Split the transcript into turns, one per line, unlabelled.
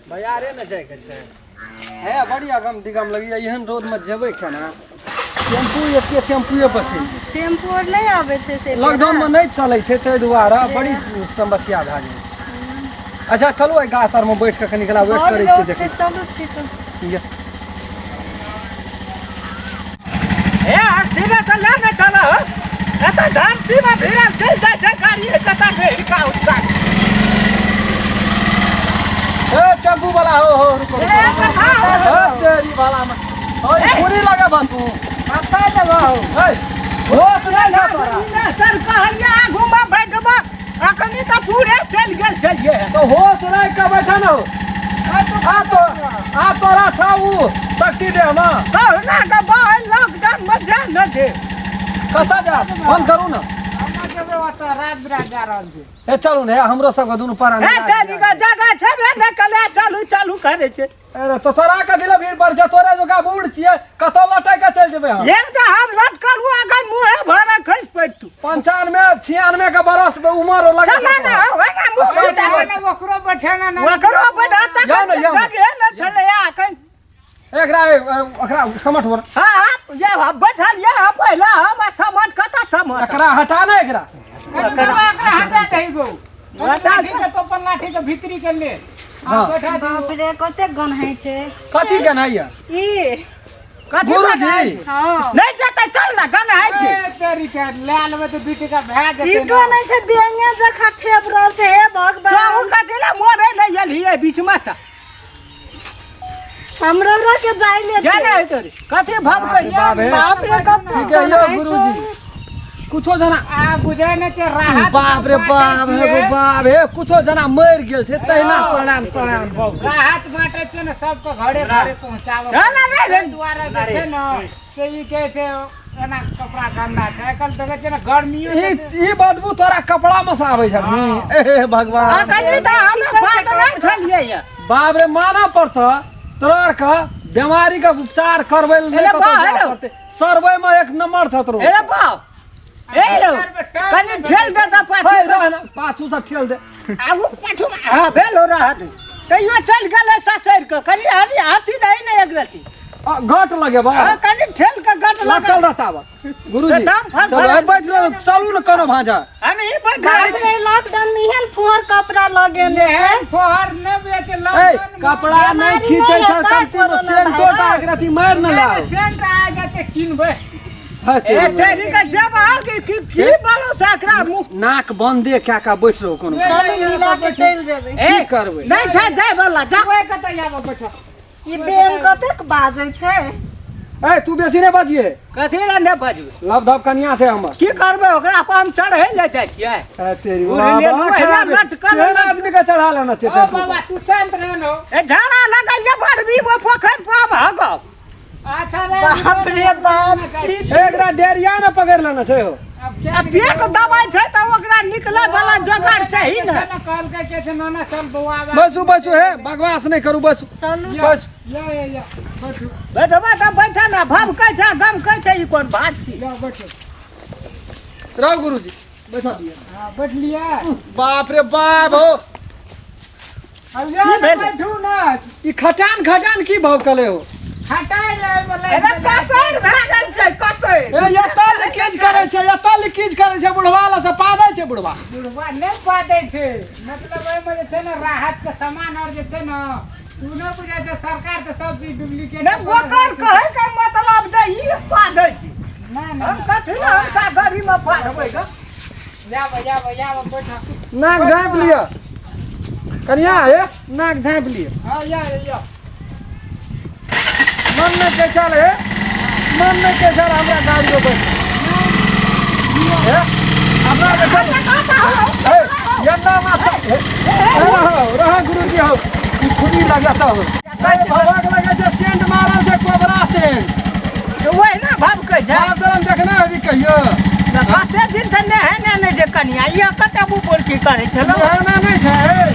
बाजारे ने जाइके छै। हे बड़ी अगम दिगम लगैया, एहन रौदमे जेबै केना? टेम्पू एते टेम्पुए पर छै।
टेम्पू आर नहि आबै छै से
लॉकडाउनमे नहि चलै छै, ताहि दुआरे बड़ी समस्या भए जाइ छै। अच्छा चलू, एहि गाछ तरमे बैठ कऽ कनि कला वेट
बड़
करै छियै।
रौद छै।
देखै
चलू छी, चलू।
छी।
ए अस्थिरे से ले ने चल हो। एतऽ धरती में भिड़ल चलि जाइ छै गाड़ी, कतऽ के हिरका उठका।
ए टेम्पू वाला हो हो, रुको रुको।
ए, कथा हो।
ए, तेरी वाला में ओए पूरी लगे बा तू।
कतऽ जेबहो?
ए होश नहीं छ तोरा?
तर कहलियै आगू में बैठबा, अखनी तऽ पूरे चलि गेल छलियै।
तो होश रख के बैठा न हो। आ तो आ तोरा छ उ शक्ति दे हम।
कहुना के बाहर लॉकडाउन में जा न दे।
कतऽ जा? बंद करू न।
हम जेबै ओतऽ, राज बिराज जा रहल छी।
ए चलू ने, हमरो सबके दुनू पारा।
ए तेरी के जगह छेबे ने कले, चालू चालू करै छै।
अरे तो तोरा के दिल भीड़ पर छै, तोरे जोका बूढ़ छियै, कतऽ लटक के चलि जेबै हम?
एक तऽ हम लटकल हुआ अगर मुँहे भरे खसि पड़तू।
95 96 के बरस में उमर लगे
चला
छै
ना
तोरा।
हो ना मुँह
बैठ
भरे।
जा।
ओकरो बैठेना ना।
ओकरो बैठा तक
जाउ ने, जाउ ने।
जगहे न छलै अखन।
एकरा एकरा समठ बोल।
हाँ हाँ, ये हम बैठल ये हम पहले हम समझ कतऽ समझ।
एकरा हटा ना एकरा।
बाबा, एकरा हटा दही गो।
हटा।
लाठी के तो अपन लाठी के भीतरी के ले।
हाँ।
बैठा दही।
बाप रे, कते गन्हाइ छै।
कथी गनाइया?
ई
कथी
गुरुजी।
गन्हाइ छै?
हँ।
नहि जेतै, चल ना, गन्हाइ छै।
ए, तेरी के ले लेबै तऽ 2 टका भए जेतै।
सीटो नहि छै, बेंगे जकाँ ठेप रहल छै। हे
तोहू
भगवान।
कथी लए मोड़ै लए एलही बीच में तऽ?
हमरो रह के जाय ले।
जा ना हेतै रे, कथी भभकै?
बाप रे।
बाप रे, कते
ठीक है यो।
गन्हाइ छै।
गुरुजी, कुछो जना
आ बुझै नहि छै राहत।
बाप रे बाप, हे गो बाप हे, कुछो जना मरि गेल छै तहिना सड़ान सड़ान भऽ गेल।
राहत बाँटै छै ने, सबके घरे घरे पहुँचाबै।
चल ना रे।
ताहि दुआरे जे छै ने से ई कहै छै एना कपड़ा गन्दा छै। आइ काल्हि देखै छियै ने गर्मियो।
ई ई बदबू तोरा कपड़ा में से आबै छै नी? ए भगवान।
अखनी तऽ हम बात नहि छलियै ये।
बाप रे, मानऽ पड़तऽ तोरा के, बीमारी के उपचार करबै लए नहि
एले
कतौ
बा,
जाय
हेलो।
पड़तै, सर्वे में एक नंबर छ तोरो।
ए बाप, ए यौ, कनि ठेल दे तऽ
हे
पाछू।
रह ना, पाछू से ठेल दे।
आगू पाछू हाँ भेल हो रहत, तैयो चलि गेलै ससरि कऽ। कनि हाथी हाथी दही ने एक रत्ती।
आ, घट लगेबा?
हाँ, कनि ठेल कऽ गट लगा।
लटकल रहता बा गुरुजी।
दाम फर
चलो
फर।
ए, बैठ रहो, चलू ने कोनो भांजा।
हम ही बैठल।
बाप रे, लॉकडाउन में एहन फोहर कपड़ा लगेने छै।
एहन फोहर नहि बेच
ए
लॉकडाउन।
कपड़ा नहीं
बीमारी
खींचै
नहि
छै
हेतै
कमती में
कोरोना
सेंटो टा
वायरस।
एक रत्ती मारि ने लाओ।
सेंट आ जाइ छै किनबै।
है
ए
तेरी।
तेरी के जब आओ की की बोलो से एकरा मुँह
नाक बंदे कए कऽ बैठ रहो कोनो।
चलू, मिला के चलि जेबै।
ए
की करबै?
नहि छै जाय वाला, जा।
जेबै कतऽ? आबऽ बैठो।
ई बेंग कतेक बाजै छै।
ए तू बेसी नहि बजिए।
कथी लए नहि बजबै?
लव धब कनिया छै हमर।
की करबै ओकरा पर, हम चढ़ै लए जाइ छियै।
ए तेरी
उड़ि
बाबा,
लेलहुँ, एना
खराब है।
लटकल
केहन आदमी के चढ़ा लेना छै
ओ
टेम्पू पर?
बाबा, तू शांत रह न।
ए झाड़ा लगल ये बड़बी वो पोखरि पर भगब।
अच्छा रे।
बाप रे बाप, छी।
एकरा डेरिया ने पकड़ लेना छै हो।
अब क्या?
आ पेट दबाइ छै तऽ ओकरा निकलै वाला जोगाड़ चाही ने।
कहलकै के छै नाना, चल बौआ आबै।
बैसू बैसू, हे बकवास नहि करू, बैसू।
चलू।
बैसू।
या या या, बैठू।
बैठबा तऽ बैठा ने, भभकै छै गमकै छै, ई कोन बात छी?
या बैठू।
रहो गुरुजी, बैठा दिए।
हाँ, बैठ लिया।
बाप रे बाप हो।
अब या
की भेलै?
बैठू ना।
ई खटान खटान की भाव कले हो?
हटाइ रे बोले।
अरे कसैर भए गेल छै, कसैर।
ए एतऽ लीकेज करै छै, एतऽ लीकेज करै छै, बुढ़वा लग से पादै छै बुढ़वा।
बुढ़वा नहि पादै छै, मतलब एहिमे जे छै ने राहत के सामान आर जे छै ने, तू नहि बुझै छै, सरकार तऽ सब चीज डुप्लीकेट।
नहि, ओकर कहै के मतलब जे ई पादै छै।
नहि
हम
नहि।
कथी लए हुनका गाड़ीमे पाधबै गऽ?
जाबऽ जाबऽ जाबऽ, बैठो।
नाक झाँपि लिअ कनिया, हे नाक झाँपि लिअ।
हाँ, या या।
मन नहि के चल, हे मन नहि के चल हमरा गाड़ी में बैठ, हे हमरा देखल, हे यन्ना माथा, हे रहो रहो गुरुजी हो, ई खुदी लगता हो, भभक लगे छै, सेंट मारल छै, कोबरा सेंट।
ओहि ने भभकै छै।
बाप दरम देखने हेबी कहियो?
कते दिन से नहेने नहि जे कनिया, ई कते मुँह बोलकी करै छलौ।
नहेना नहि छै।